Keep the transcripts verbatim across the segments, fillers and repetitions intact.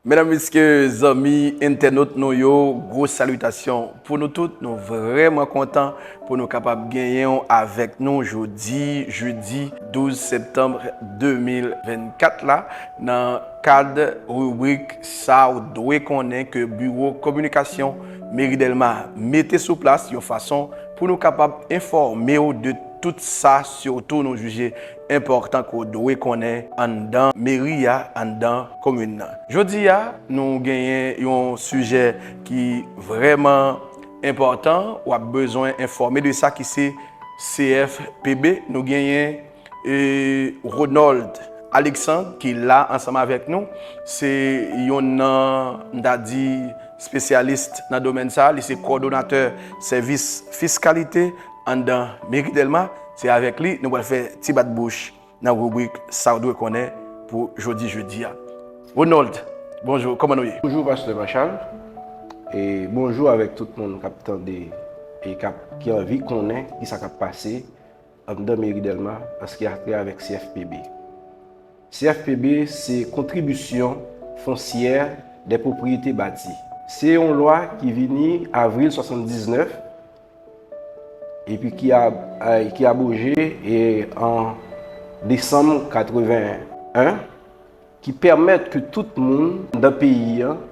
Medam, mesye, zanmi entènot nou yo, gwo salitasyon pou nou tout. Nou vrèman kontan pou nou kapab genyen w avèk nou jodi, jedi douz septanm de mil vennkat la, nan kad ribrik Sa w dwe konnen ke Biwo Kominikasyon Meri Dèlma mete sou plas yon fason pou nou kapab enfòme w de tout sa, sitou nou jije enpòtan ke w dwe konnen anndan meri a, anndan komin nan. Jodi a, nou genyen yon sijè ki vrèman enpòtan, w ap bezwen enfòme de sa ki se C F P B. Nou genyen, e, Ronald Alexandre ki la ansanm avèk nou. Se yonn nan, m ta di, espesyalis nan domèn sa. Li se kowòdonatè sèvis fiskalite anndan Meri Dèlma. Se avèk li nou pral fè ti bat bouch nan ribrik Sa w dwe konnen pou jodi jedi a. Ronald, bonjou, kòman nou ye? Bonjou, Pastè Marchal. E bonjou avèk tout moun k ap tande e k ap, ki anvi konnen kisa k ap pase anndan meri Dèlma an sa ki gen a fè avèk C F P B. C F P B se Contribution Foncière des Propriétés Bâties. Se yon lwa ki vini avril swasanndiznèf epi ki a, a, ki aboje e an desanm katreven en, ki pèmèt ke tout moun nan peyi an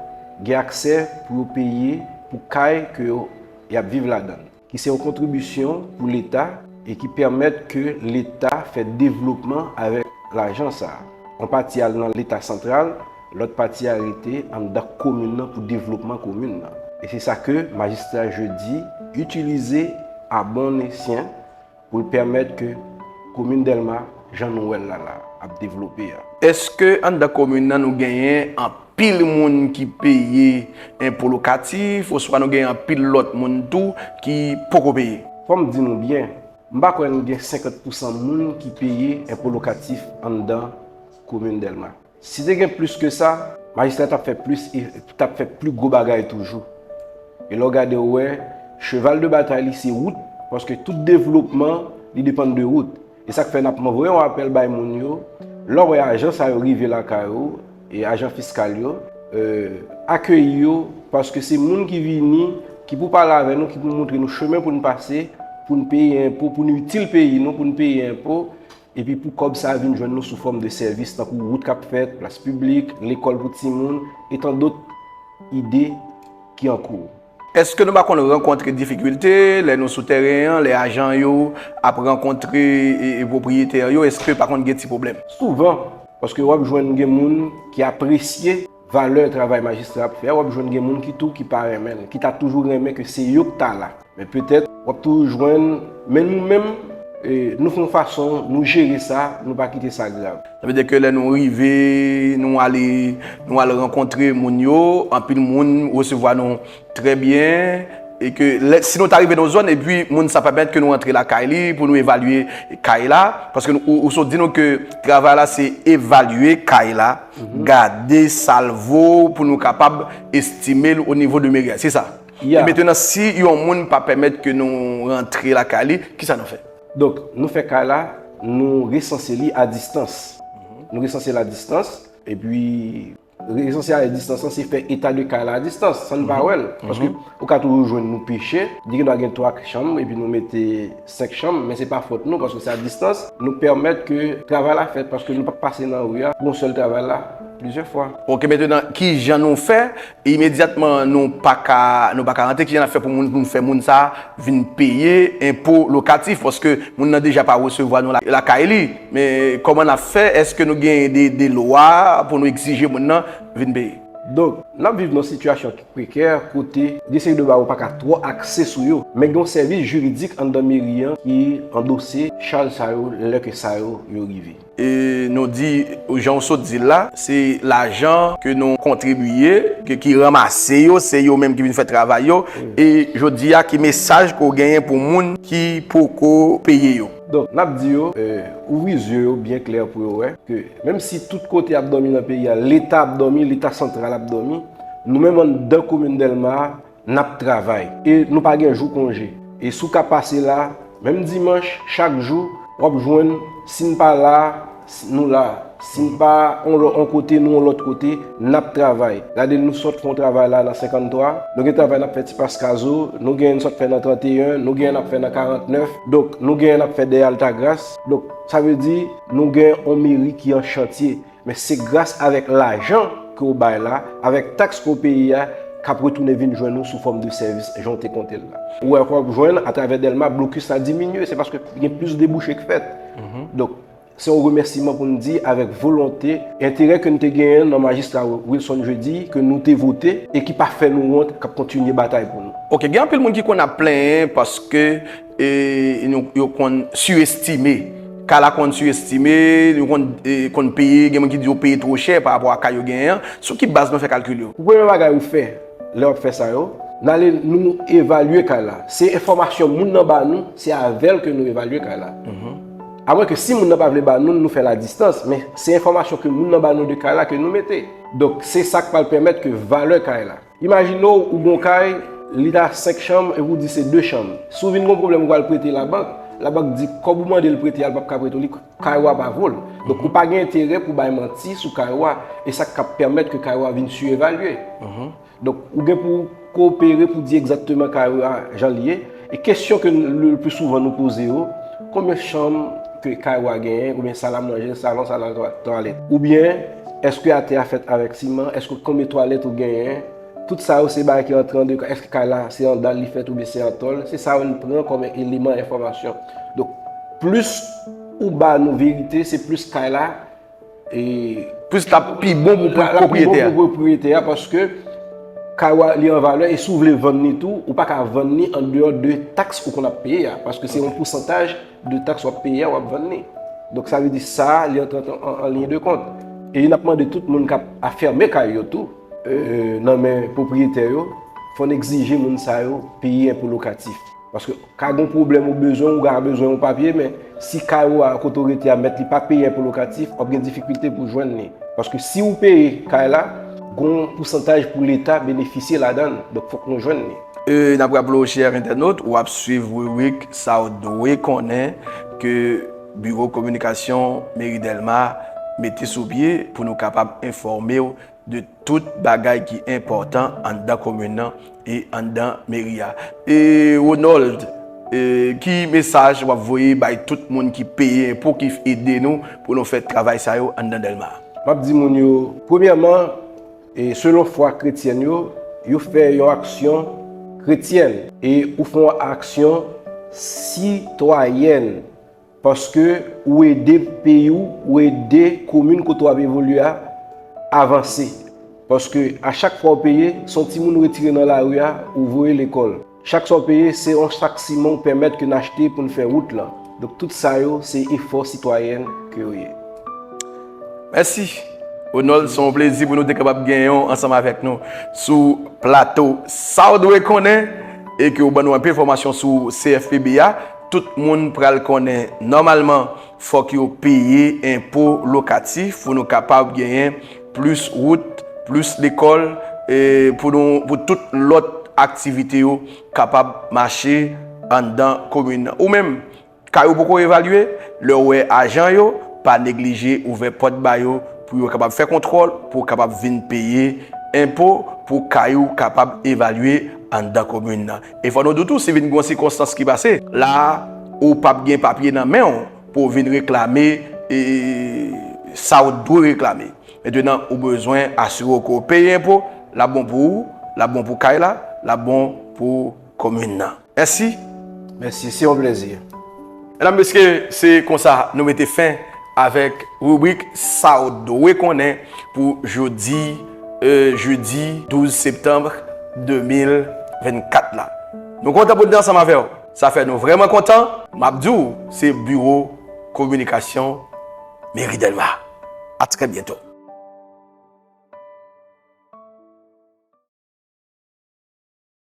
gen aksè pou yo peye pou kay ke yo, y ap viv ladan l, ki se yon kontribisyon pou Leta e ki pèmèt ke Leta fè devlopman avèk lajan sa a. Yon pati al nan Leta santral, lòt pati a rete anndan komin nan pou devlopman komin nan. E se sa ke Majistra Jeudi itilize a bon esyen pou l pèmèt ke komin Dèlma, jan nou wè l la, la, ap devlope a. Èske anndan komin nan nou genyen anpil moun ki peye enpo lokatif, oswa nou genyen anpil lòt moun tou ki poko peye? Fò m di nou byen, m pa kwè n gen senkant pousan moun ki peye enpo lokatif anndan komin Dèlma. Si te gen plis ke sa, majistra t ap fè plis e t ap fè pli gwo bagay toujou. E lè w gade, w wè, cheval de batay li se wout, paske tout devlopman, li depann de wout. E sa k fè n ap voye yon apèl bay moun yo, lè w wè ajan sa yo rive lakay ou, e ajan fiskal yo, e, akeyi yo, paske se moun ki vini, ki pou pale avè nou, ki pou montre nou chemen pou n pase, pou n peye enpo, pou n itil peyi nou, pou n peye enpo, epi pou kòb sa a vin jwenn nou sou fòm de sèvis tankou wout k ap fèt, plas piblik, lekòl pou timoun, e tan dòt ide ki an kou. Èske nou pa konn rankontre difikilte lè nou sou tèren an, lè ajan yo ap rankontre, e, e, pwopriyetè yo, èske pa konn gen ti pwoblèm? Souvan, paske w ap jwenn gen moun ki apresye valè travay majistra ap fè a, w ap jwenn gen moun ki tou ki pa renmen l, ki ta toujou renmen ke se yo k ta la. Men petèt, w ap toujou jwenn, men nou menm, e, nou fè yon fason, nou jere sa, nou pa kite sa grav. Sa vle di ke lè nou rive, nou ale, nou al rankontre moun yo, anpil moun resevwa nou trè byen, e ke lè, si nou ta rive nan yon zòn, epi moun sa pèmèt ke nou rantre lakay li, pou nou evalye kay la, paske nou, ou, ou sot di nou ke travay la se evalye kay la, gade sa l vo pou nou kapab estime l o nivo de meri a, se sa? Ya. E mentnan, si yon moun pa pèmèt ke nou rantre lakay li, kisa nou fè? Donk, nou fè kay la, nou resanse li a distans. Nou resanse l a distans, epi resanse a distans lan, se fè eta de kay la a distans, san n pa wè l. Paske ou ka toujou jwenn nou peche, li gen dwa gen twa chanm, epi nou mete senk chanm, men se pa fòt nou, paske se a distans. Nou pèmèt ke travay la fèt, paske nou p ap pase nan ri a pou yon sèl travay la plizyè fwa. Ok, mentnan, ki jan nou fè? Imedyatman, nou pa ka, nou pa ka rantre. Ki jan n ap fè pou moun, pou nou fè moun sa a vin peye enpo lokatif? Paske moun nan deja pa resevwa nou la, lakay li. Men kòman n ap fè? Èske nou gen de, de lwa pou nou egzije moun nan vin peye? Donk, n ap viv nan sitiyasyon ki prekè, kote gen seri de bagay ou pa ka twò akse sou yo. Men gen yon sèvis jiridik anndan meri an ki andose chaj sa yo lè ke sa yo, yo rive. E nou di, jan w sot di l la, se lajan ke nou kontribiye, ke, ki ranmase yo, se yo menm ki vin fè travay yo. Wi. E jodi a, ki mesaj ke w genyen pou moun ki poko peye yo? Donk, n ap di yo, e, ouvri zye yo byen klè pou yo wè ke menm si tout kote ap dòmi nan peyi a, Leta ap dòmi, Leta santral ap dòmi, nou menm anndan komin Dèlma a, n ap travay e nou pa gen jou konje. E si w ka pase la, menm dimanch, chak jou, w ap jwenn, si n pa la, si nou la, Si n pa on lò-, on kote, nou on lòt kote, n ap travay. Gade, nou sot fè yon travay la nan senkanntwa, nou gen travay n ap fè Ti Pas Kazo, nou gen n sot fè nan tranteyen, nou gen n ap fè nan karantnèf, donk, nou gen n ap fè dèyè Altagras. Donk, sa vle di, nou gen on meri ki an chantye. Men se gras avèk lajan ke w bay la, avèk taks ke w peye a, k ap retounen vin jwenn ou sou fòm de sèvis jan w te konte l la. Ou wè, w ap jwenn atravè Dèlma, blokis la diminye, se paske gen plis debouche k fèt. Donk, se yon remèsiman pou n di avèk volonte, enterè ke n te genyen nan majistra Wilson Jeudi, ke nou te vote, e ki pa fè nou wont, k ap kontinye batay pou nou. Ok, gen anpil moun ki konn ap plenyen paske e, nou, yo konn siestime. Kay la konn siestime, yo konn, e, konn peye, gen moun ki di yo peye two chè pa rapò a kay yo genyen an. Sou ki baz nou fè kalkil yo? Pou premye bagay ou fè, lè w ap fè sa yo, n ale nou evalye kay la. Se enfòmasyon moun nan ba nou, se avè l ke nou evalye kay la. Amwen ke si moun nan pa vle ba nou, nou fè l a distans, men se enfòmasyon ke moun nan ba nou de kay la ke nou mete. Donk, se sa k pral pèmèt ke valè kay la. Imajine w, ou gon kay, li ta senk chanm, epi w di se de chanm. Si w vin gon pwoblèm, ou pral prete labank, labank di kòb ou mande l prete a, l p ap ka prete w li, kay ou a pa vo l. Donk, ou pa gen enterè pou bay manti sou kay ou a, e sa k ap pèmèt ke kay ou a vin sirevalye. Donk, ou gen pou w kopere pou di egzakteman kay ou a jan l ye. E kesyon ke le pli souvan nou poze yo, konbyen chanm ke kay ou a genyen, oubyen sal a manje, salon, sal a twa-, twalèt? Oubyen, èske atè a fèt avèk siman? Èske konbyen twalèt ou genyen? Tout sa yo se bagay ki antre an de, èske kay la se an dal li fèt oubyen se an tòl? Se sa yo n pran kòm eleman enfòmasyon. Donk, plis ou ba nou verite, se plis kay la, e, plis l ap pi bon pou l ap pi bon pwopriyetè a. Pou pwopriyetè a, paske kay ou a, li an valè, e si w vle vann li tou, ou pa ka vann li andeyò de taks ou konn ap peye a, paske se yon pousantaj de taks w ap peye a, w ap vann li. Donk, sa vle di sa, li antre an, an, an liy de kont. E n ap mande tout moun k ap afèmen kay yo tou, e, nan men pwopriyetè yo, fò n egzije moun sa yo peye enpo lokatif. Paske ka gon pwoblèm ou bezwen, ou ka bezwen yon papye, men si kay ou a kote w rete a mèt li pa peye enpo lokatif, w ap gen difikilte pou jwenn li. Paske si w peye kay la, gon pousantaj pou Leta benefisye ladan l. Donk, fòk nou jwenn li. E, n ap raple w, chè entènot, w ap swiv ribrik Sa w dwe konnen ke Biwo Kominikasyon Meri Dèlma mete sou pye pou nou kapab enfòme w de tout bagay ki enpòtan anndan komin nan e anndan meri a. E, Ronald, e, ki mesaj w ap voye bay tout moun ki peye enpo, ki ede nou pou nou fè travay sa yo anndan Dèlma? M ap di moun yo, premyèman, e, selon fwa kretyèn yo, yo fè yon aksyon kretyèn e ou fè yon aksyon sitwayèn. Paske ou ede peyi w, ou ede komin kote w ap evolye a avanse. Paske a chak fwa w peye, se yon timoun ou retire nan lari a, ou voye lekòl. Chak sa w peye, se yon sak siman w pèmèt ke n achte pou n fè wout lan. Donk, tout sa yo, se efò sitwayèn ke yo ye. Mèsi. Ronald, se yon plezi pou nou te kapab genyen w ansanm avèk nou sou plato Sa w dwe konnen e ke w ban nou anpil enfòmasyon sou C F P B a. Tout moun pral konnen nòmalman fòk yo peye enpo lokatif pou nou kapab genyen plis wout, plis lekòl, e pou nou, pou tout lòt aktivite yo kapab mache anndan komin nan. Ou menm, kay ou poko evalye, lè w wè ajan yo, pa neglije ouvè pòt ba yo pou yo kapab fè kontwòl, pou w kapab vin peye enpo, pou kay ou kapab evalye anndan komin nan. E fò nou di w tou, si vin gen yon sikonstans ki pase, la, ou p ap gen papye nan men w pou w vin reklame, e, sa w dwe reklame. Mentnan, ou bezwen asire w ke w peye enpo, l ap bon pou ou, l ap bon pou kay la, l ap bon pou komin nan. Mèsi. Mèsi, se yon plezi. Medam, mesye, se konsa nou mete fen avèk ribrik Sa w dwe konnen pou jodi, e, jedi douz septanm de mil vennkat la. Nou kontan pou n te ansanm avè w. Sa fè nou vrèman kontan. M ap di w, se biwo kominikasyon Meri Dèlma. A trè byento.